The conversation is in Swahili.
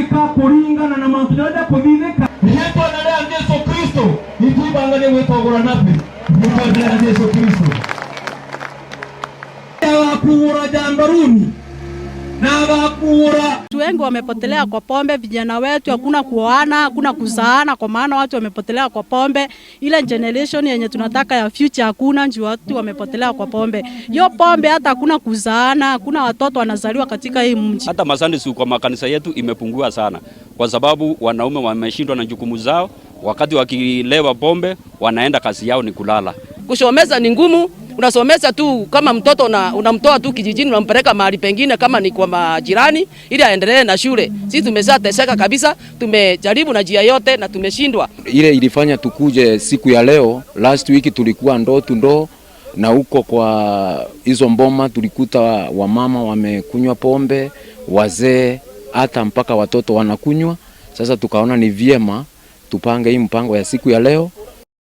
Gwika kuringana na maundu jarĩa kuthithika rĩtwa na rĩa Jesu Kristo itibanganie gwĩtogora nabi rĩtwa rĩa Jesu Kristo agakugura jambaruni na agakugura. Watu wengi wamepotelea kwa pombe, vijana wetu hakuna kuoana, hakuna kuzaana, kwa maana watu wamepotelea kwa pombe. Ile generation yenye tunataka ya future hakuna, juu watu wamepotelea kwa pombe. Hiyo pombe hata hakuna kuzaana, hakuna watoto wanazaliwa katika hii mji. Hata masunday school kwa makanisa yetu imepungua sana, kwa sababu wanaume wameshindwa na jukumu zao. Wakati wakilewa pombe, wanaenda kazi yao ni kulala. Kusomeza ni ngumu, unasomeza tu kama mtoto unamtoa tu kijijini unampeleka mahali pengine kama ni kwa majirani ili aendelee na shule. Sisi tumeshateseka kabisa, tumejaribu na njia yote na tumeshindwa. Ile ilifanya tukuje siku ya leo. Last week tulikuwa ndo to door na huko kwa hizo mboma tulikuta wamama wamekunywa pombe, wazee, hata mpaka watoto wanakunywa. Sasa tukaona ni vyema tupange hii mpango ya siku ya leo.